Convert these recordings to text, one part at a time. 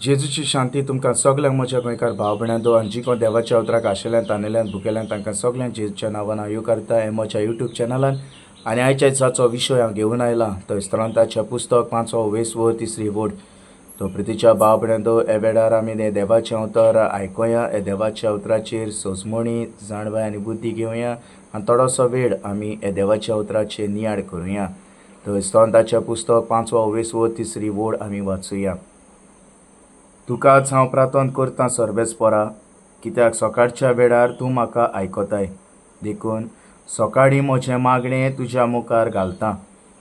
जेजूची शांती तुमकां सगल्यांक म्हज्या गोंयकार भाव भयणांनो आनी जी कोण देवाच्या उतराक आशिल्ल्यान तानेल्यान भुकेल्यान तांकां सगल्यांक जेजूच्या नांवान हांव येवकारता हे म्हज्या युट्यूब चॅनलान. आनी आयच्या दिसाचो विशय हांव घेवन आयला तो इस्त्रांताचें पुस्तक 5 वेसवो 3 वोड. तो प्रितीच्या भाव भयणांनो हे वेळार आमी हे देवाचें उतर आयकुया, हे देवाच्या उतराचेर सोजमणी जाणवाय आनी बुद्धी घेवया आनी थोडोसो वेळ आमी हे देवाच्या उतराचेर नियाळ करुया. तो इस्त्रांताचें पुस्तक 5 वेसवो 3 वोड आमी वाचुया. तुकाच हांव प्रार्थना करतां सर्वेस्परा, कित्याक सकाळच्या वेळार तूं म्हाका आयकताय. देखून सकाळीं म्हजें मागणें तुज्या मुखार घालता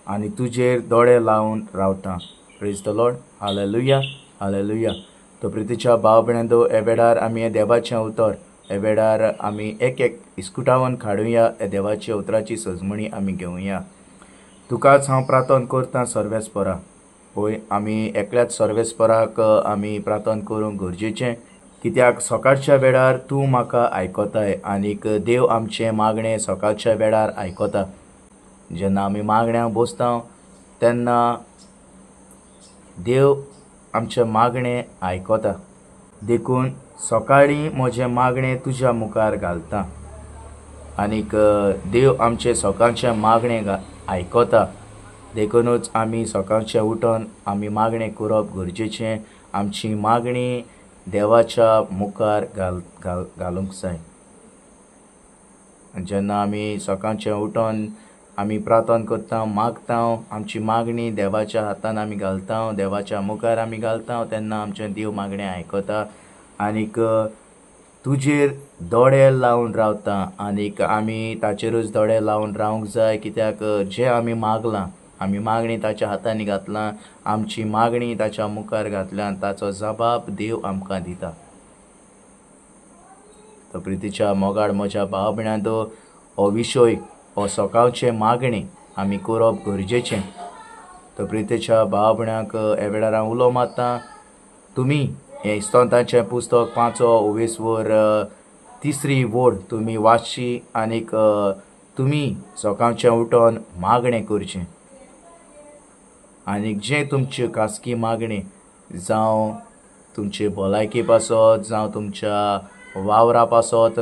आनी तुजेर दोळे लावन रावता. Praise the Lord, hallelujah, hallelujah. तो प्रितीच्या भाव भयणांनो हे वेळार आमी हे देवाचें उतर हे वेळार आमी एक एक इस्कुटावन काडुया, हे देवाच्या उतराची सजमणी आमी घेवया. तुकाच हांव प्रार्थना करतां सर्वेस्परा. पळय आमी एकल्याच सर्वेस्पराक आमी प्रार्थना करूंक गरजेचें, कित्याक सकाळच्या वेळार तूं म्हाका आयकताय आनीक देव आमचें मागणें सकाळच्या वेळार आयकता. जेन्ना आमी मागण्यांक बसता तेन्ना देव आमचें मागणें आयकता. देखून सकाळीं म्हजें मागणें तुज्या मुखार घालता आनीक देव आमचें सकाळचें मागणें आयकता. देखूनच आमी सकाळचें उठून आमी मागणें करप गरजेचें. आमची मागणी देवाच्या मुखार घाल घाल घालूंक जाय. जेन्ना आमी सकाळचें उठून आमी प्रार्थना करता, मागता, आमची मागणी देवाच्या हातान आमी घालता, देवाच्या मुखार आमी घालता, तेन्ना आमचें देव मागणें आयकता आनीक तुजेर दोळे लावन रावता. आनीक आमी ताचेरूच दोळे लावन रावंक जाय, कित्याक जें आमी मागलां, आमी मागणी ताच्या हातांनी घातलां, आमची मागणी ताच्या मुखार घातल्या आनी ताचो जबाब देव आमकां दिता. तो प्रितीच्या मोगाळ म्हज्या भाव भयणांनो हो विशय हो सकाळचें मागणी आमी करप गरजेचें. तो प्रितीच्या भाव भयणांक हे वेळार हांव उलो मारता, तुमी हें इस्तोंताचें पुस्तक 5 वेसवर 3 वोड तुमी वाचची आनीक तुमी सकाळचें उठून मागणें करचें आनीक जें तुमच्यो खासगी मागणी जावं तुमचे भलायकी पासत, जावं तुमच्या वावरा पासत,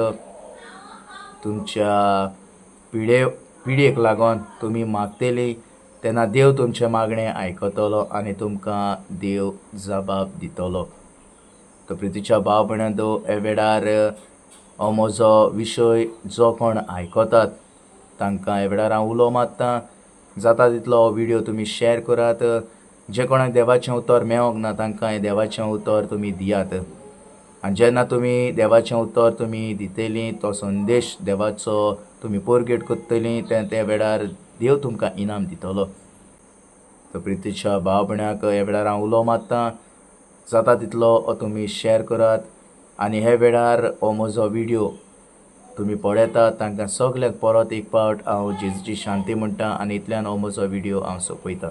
तुमच्या पिळयेक लागून तुमी मागतली तेन्ना देव तुमचें मागणें आयकतलो आनी तुमकां देव जबाब दितलो. तो प्रितीच्या भाव भयणांनो हे वेळार हो म्हजो विशय जो कोण आयकतात तांकां हे वेळार हांव उलो मारता. जाता तितलो हो व्हिडियो तुमी शेअर करात. जे कोणाक देवाचें उतर मेळोंक ना तांकां हें देवाचें उतर तुमी दियात. आनी जेन्ना तुमी देवाचें उतर तुमी दितली, तो संदेश देवाचो तुमी पोरगेट करतली, ते वेळार देव तुमकां इनाम दितलो. तो प्रितीच्या भाव भयणांक हे वेळार हांव उलो मारता, जाता तितलो हो तुमी शेअर करात आनी हे वेळार हो म्हजो व्हिडियो तुमी पळयतात तांकां सगल्यांक परत एक फावट हांव जेजूची शांती म्हणटा आनी इतल्यान हो म्हजो व्हिडियो हांव सोंपयता.